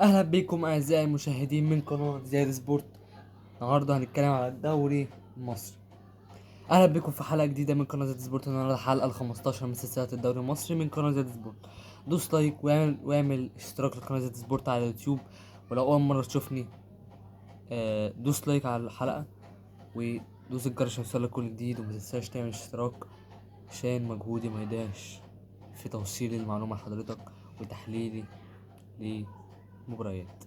اهلا بكم اعزائي المشاهدين من قناة زياد سبورت. النهارده هنتكلم على الدوري المصري. اهلا بكم في حلقة جديدة من قناة زياد سبورت. النهارده الحلقة ال 15 من سلسلة الدوري المصري من قناة زياد سبورت. دوس like واعمل اشتراك لقناه زياد سبورت على اليوتيوب، ولو اول مرة تشوفني دوس like على الحلقة ودوس الجرس عشان يوصلك كل جديد، وما تنساش تعمل اشتراك عشان مجهودي ما يضيعش في توصيل المعلومة لحضرتك وتحليلي لمباريات.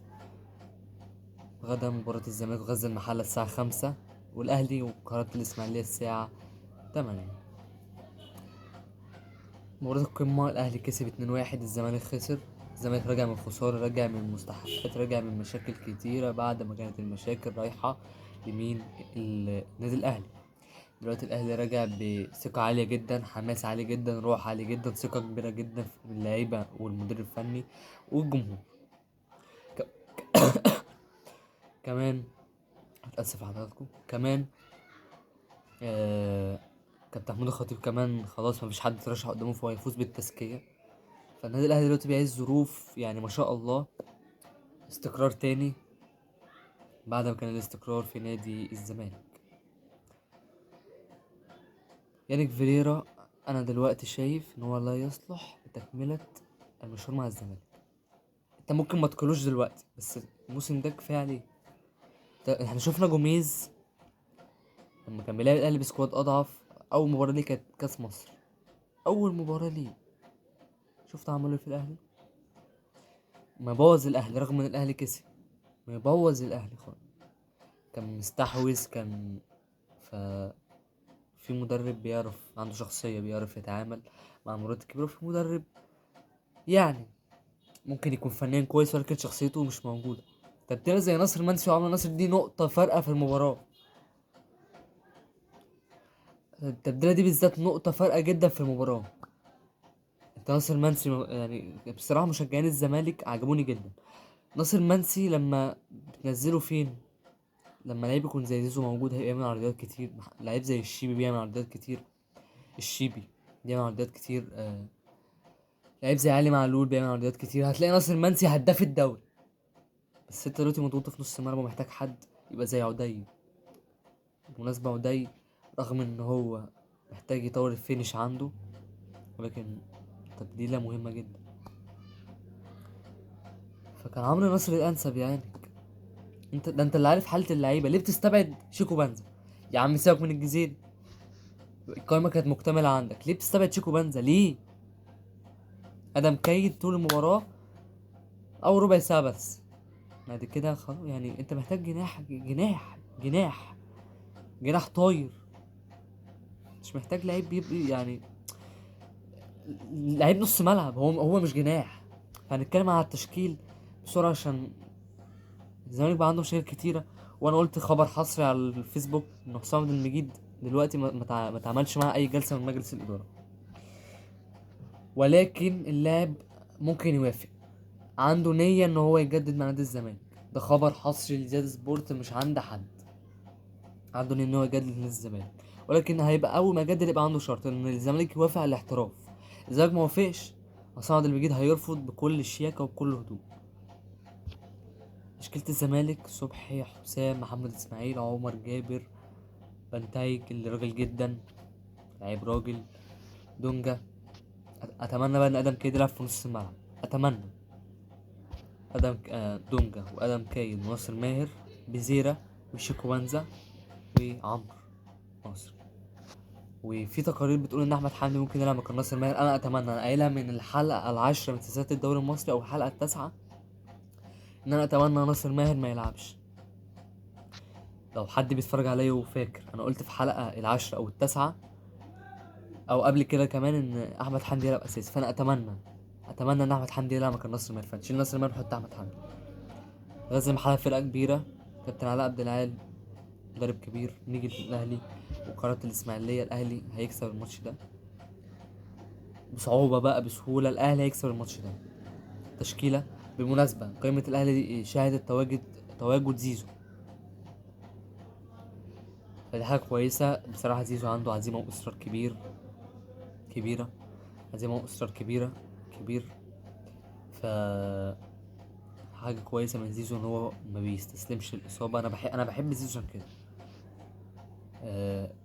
غدا مباراة الزمالك وغزل المحلة الساعة 5، والأهلي وقناة الإسماعيلية الساعة 8. مباراة القمة الأهلي كسب 2-1، الزمالك خسر. الزمالك رجع من خسارة، رجع من مستحقات، رجع من مشاكل كتيرة بعد ما كانت المشاكل رايحة لمين؟ النادي الأهلي. دلوقتي الأهلي راجع بثقة عالية جدا، حماس عالي جدا، روح عالي جدا، ثقة كبيرة جدا في اللعيبة والمدير الفني والجمهور. كمان اتأسف لحضراتكم، كمان كابتن محمود الخطيب كمان خلاص مفيش حد ترشح قدامه، فهو هيفوز بالتزكية. فالنادي الأهلي دلوقتي بيعيش ظروف ما شاء الله، استقرار تاني بعد ما كان الاستقرار في نادي الزمالك. يانيك فيريرا أنا دلوقتي شايف إن هو لا يصلح لتكملة المشوار مع الزمالك. أنت ممكن ما تقولوش دلوقتي، بس الموسم ده كفاية عليه. احنا شفنا جوميز لما كان بيلعب الأهلي ب squad أضعف، أول مباراة ليه كانت كأس مصر، أول مباراة ليه شفت عملوا إيه في الأهلي؟ ما بوظ الأهلي رغم إن الأهلي كسب، ما بوظ الأهلي خالص، كان مستحوذ، كان في مدرب بيعرف، عنده شخصية، بيعرف يتعامل مع المباريات الكبيرة، وفي مدرب ممكن يكون فنيا كويس ولكن شخصيته مش موجودة. تبديلة زي ناصر منسي وعمرو ناصر دي نقطة فارقة في المباراة، التبديلة دي بالذات نقطة فارقة جدا في المباراة. انت ناصر منسي بصراحة مشجعين الزمالك عجبوني جدا. ناصر منسي لما بتنزله فين؟ لما لعيب يكون زي زيزو موجود هيعمل عرضيات كتير، لعيب زي الشيبي بيعمل عرضيات كتير، الشيبي بيعمل عرضيات كتير، لعيب زي علي معلول بيعمل عرضيات كتير. هتلاقي ناصر منسي هداف الدوري. بس انت دلوقتي مضغوط في نص الملعب ومحتاج حد يبقى زي عدي. بالمناسبة عدي رغم ان هو محتاج يطور الفينش عنده، ولكن تبديلة مهمة جدا. فكان عمرو نصر الانسب. انت ده انت اللي عارف حالة اللعيبة، ليه بتستبعد شيكو بنزا؟ يا عم سيبك من الجزيري، القايمة كانت مكتملة عندك، ليه بتستبعد شيكو بنزا؟ ليه؟ ادم كيد طول المباراة او ربع ساعة بس، بعد كده خلاص. انت محتاج جناح، جناح، جناح، جناح طاير، مش محتاج لعيب بيبقى لعيب نص ملعب، هو مش جناح. فهنتكلم على التشكيل بسرعة عشان الزمالك بقى عنده مشاكل كتيرة. وانا قلت خبر حصري على الفيسبوك ان حسام عبد المجيد دلوقتي ما تعملش معاه اي جلسة من مجلس الإدارة، ولكن اللاعب ممكن يوافق، عنده نية ان هو يجدد مع نادي الزمالك. ده خبر حصري لزياد سبورت، مش عند حد. عنده نية ان هو يجدد لنادي الزمالك، ولكن هيبقى اول ما يجدد يبقى عنده شرط ان الزمالك يوافق على الاحتراف. الزمالك ما وافقش، حسام عبد المجيد هيرفض بكل شياكة وبكل هدوء. تشكيلة الزمالك: صبحي، حسام، محمد اسماعيل، عمر جابر، بنتايج اللي راجل جدا، لعيب راجل، دونجا. اتمنى بقى ان ادم كيد يلعب في نص الملعب، اتمنى ادم دونجا وادم كايد وناصر ماهر، بزيرة وشيكو بنزا وعمرو ناصر. وفي تقارير بتقول ان احمد حمدي ممكن يلعب مكان ناصر ماهر. انا اتمنى، انا قايلها من الحلقة 10 من سلسلة الدوري المصري او الحلقة 9، ان انا اتمنى ناصر ماهر ما يلعبش. لو حد بيتفرج عليا وفاكر انا قلت في حلقة 10 او 9 او قبل كده كمان ان احمد حمدي يلعب اساسي، فانا اتمنى ان احمد حمدي يلعب مكان ناصر ماهر، فتشيل ناصر ماهر وحط احمد حمدي. غزل المحلة فرقه كبيرة، كابتن علاء عبد العال مدرب كبير. نيجي للاهلي وقناة الاسماعيلية، الاهلي هيكسب الماتش ده بصعوبة بقى، بسهولة الاهلي هيكسب الماتش ده. تشكيله بالمناسبة قائمة الاهلي دي شهدت تواجد زيزو، فدي حاجة كويسة بصراحة. زيزو عنده عزيمة واصرار كبير، كبيرة، عزيمة واصرار كبيرة كبير، ف حاجة حاجة كويسة من زيزو ان هو ما بيستسلمش للاصابة. انا بحب زيزو عشان كده.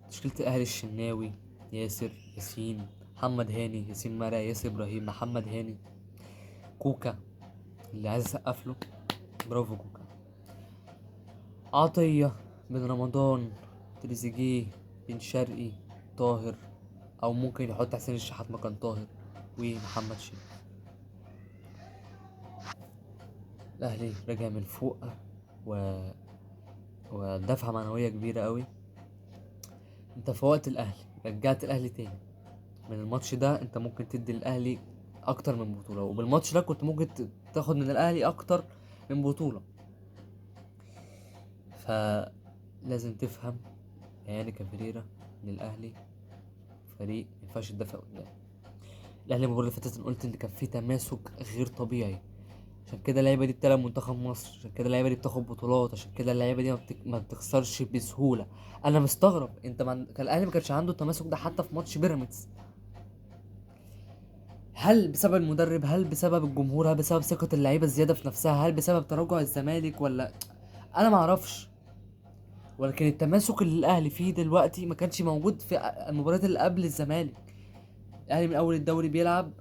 تشكيله الاهلي: الشناوي، ياسر، ياسين، محمد هاني، ياسين مرة، ياسر ابراهيم، محمد هاني، كوكا اللي عايز اسقف له، برافو كوكا، عطية، بن رمضان، تريزيجيه، بن شرقي، طاهر، او ممكن يحط حسين الشحات مكان طاهر، ومحمد شريف. الاهلي رجع من فوق ودفعه معنوية كبيرة قوي. انت فوقت الاهلي، رجعت الاهلي تاني من الماتش ده. انت ممكن تدي الاهلي اكتر من بطوله، وبالماتش ده كنت ممكن تاخد من الاهلي اكتر من بطوله. فلازم تفهم يعني كفريرة ان الاهلي فريق ما ينفعش يتدافع قدامه. الاهلي المباراة اللي فاتت انا قلت ان كان في تماسك غير طبيعي، عشان كده اللعيبة دي بتلعب منتخب مصر، عشان كده اللعيبة دي بتاخد بطولات، عشان كده اللعيبة دي ما بتخسرش بسهولة. انا مستغرب انت كان الاهلي ما كانش عنده التماسك ده حتى في ماتش بيراميدز. هل بسبب المدرب؟ هل بسبب الجمهور؟ هل بسبب ثقة اللعيبة الزيادة في نفسها؟ هل بسبب تراجع الزمالك؟ ولا انا ما اعرفش. ولكن التماسك اللي الاهلي فيه دلوقتي ما كانش موجود في المباريات اللي قبل الزمالك. الاهلي من اول الدوري بيلعب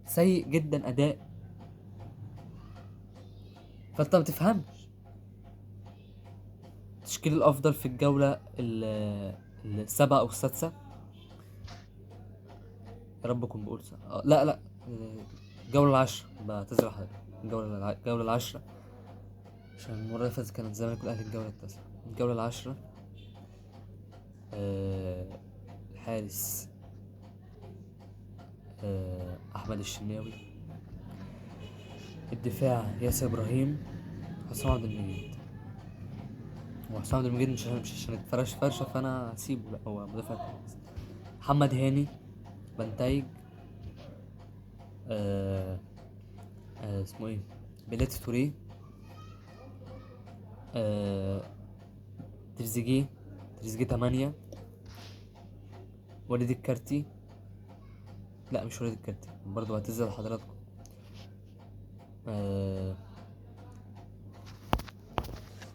سيء جدا اداء، فانت ما تفهمش. التشكيل الافضل في الجولة السابعة او السادسة، يا رب اكون بقول صح. لا الجولة العاشرة، بعتذر لحضرتك، الجولة العاشرة، عشان المرة اللي فاتت كانت الزمالك والاهلي الجولة التاسعة. الجولة العاشرة، الحارس احمد الشناوي، الدفاع ياسر ابراهيم، حسام عبد المجيد. وحسام عبد المجيد مش عشان اتفرش فرشه فانا هسيبه، لا هو مدافع كويس. محمد هاني، بنتايج، اسمه ايه، بيلاتي توريه، تريزيجيه 8، وليد الكارتي، لا مش وليد الكارتي برضو هعتذر لحضراتكم،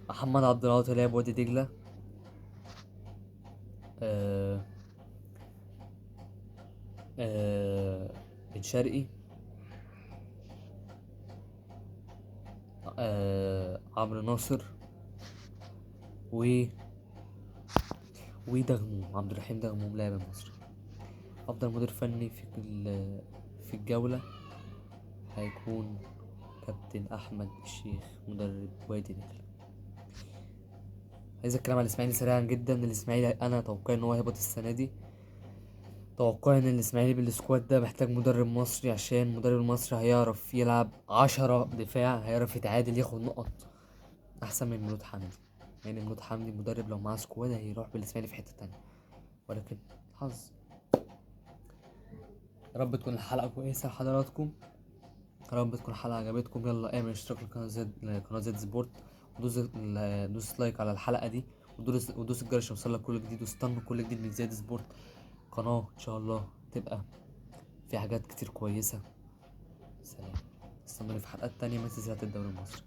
محمد عبد العاطي لاعب وادي دجلة، بن شرقي، عمرو ناصر، ودغموم، عبد الرحيم دغموم لاعب المصري. افضل مدير فني في الجولة هيكون كابتن احمد الشيخ مدرب وادي دجلة. عايز اتكلم على الاسماعيلي سريعا جدا. الاسماعيلي انا توقعي ان هو هيهبط السنة دي. توقعي ان الاسماعيلي بال squad ده محتاج مدرب مصري، عشان المدرب المصري هيعرف يلعب 10 دفاع، هيعرف يتعادل، ياخد نقط احسن من ميلود حمدي. يعني ميلود حمدي مدرب لو معاه squad هيروح بالاسماعيلي في حتة تانية، ولكن حظ. يا رب تكون الحلقة كويسة لحضراتكم، يا رب تكون الحلقة عجبتكم. يلا اعمل اشتراك لقناه زد، قناة زد سبورت، ودوس like على الحلقة دي، ودوس الجرس عشان يوصلك كل جديد، واستنوا كل جديد من زياد سبورت قناة ان شاء الله تبقى في حاجات كتير كويسة. سلام، استنوني في حلقات تانية من سلسلة الدوري المصري.